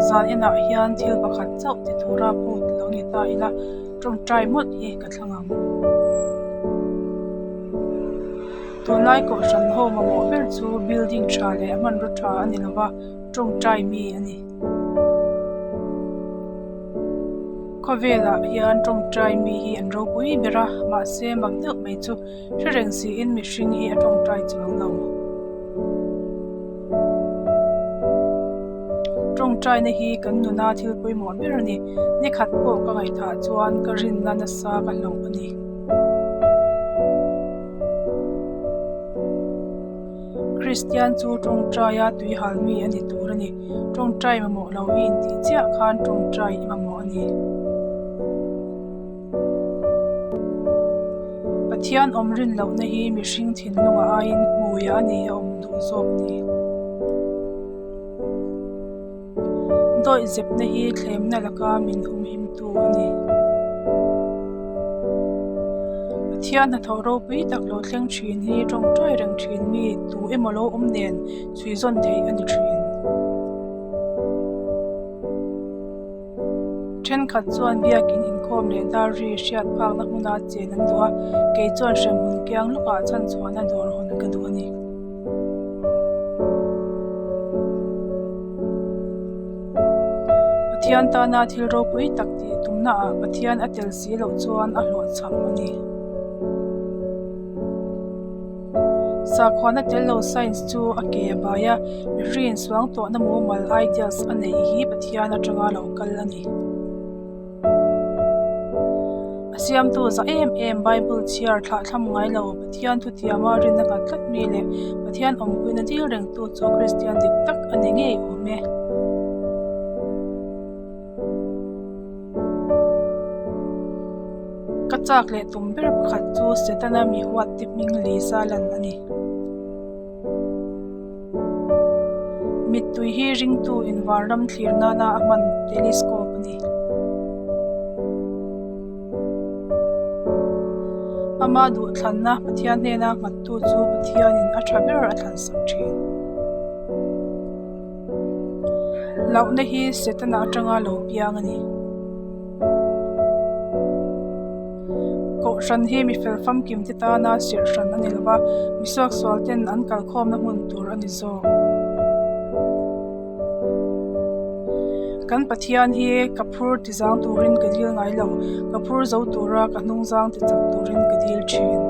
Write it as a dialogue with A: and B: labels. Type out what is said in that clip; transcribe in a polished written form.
A: Zan enah hian thil pakhat chauh ti tura phut lo ni ta ila tawngtai mawlh hi ka thlang ang. Tunlai kohhran ho mamawh ber chu building tha leh hmanraw tha a ni lova tawngtai mi a ni. Khawvelah hian tawngtai mi hi an ropui ber a, mahse mak deuh mai chu hre reng siin mihring hi a tawngtai chuang lo. Tawngtaina hi kan nuna thil pawimawh ber a ni. Ni khat pawh ka ngaihthah chuan ka rinna nasa ka hlauh a ni. Kristian chu tawngtaia tui hal mi a ni tur a ni. Tawngtai mamawh lo i intih chiah khan tawngtai i mamawh a ni. Pathian awm rin lohna hi mihring thinlunga aiin hmuia a ni a awm duh zawk ni. Dawih zepna hi thlemna laka min humhimtu a ni. Pathian hnathawh ropui tak lo thleng thin hi tawngtai reng thin mi tu emaw lo awm nen chhui zawn theih a ni thin. Thenkhat chuan biakin inkhawm leh dar ri hriat phakna hmuna chen an duh a, kei chuan hremhmun kiang lawkah chhanchhuahna dawr hawn ka duh a ni. Pathian tana thil ropui tak tih tumnaah Pathian a tel si loh chuan a hlawhchham a ni. Sakhuana tel lo science chu a ke a bai a, mihring insuang tawhna mumal ideas a neih hi Pathian atanga lo kal a ni. A siamtu za em em Bible chhiar thlahthlam ngai lo Pathian thutiama rinna nghat tlat mi leh Pathian awmpuina dil rengtu chu Kristian dik tak a ni ngei awm e. Ka chak leh tum ber pakhat chu Setana mi huat te hming Lisa lan a ni. Mittui hi ringtu in vanram thlir nana a hman telescope a ni. Ama duhthlanna Pathian hnena nghattu chu Pathianin a tha ber a thlansak thin. Hlauhna hi Setana atanga lo piang a ni. Kohhran hi mi fel famkim te tana serh hran a ni lo va, mi suaksual ten an kalkhawmna hmun tur a ni zawk. Kan Pathian hi ka phur ti zang turin ka dil ngai lo, ka phur zo tura ka hnung zang ti chak turin ka dil thin.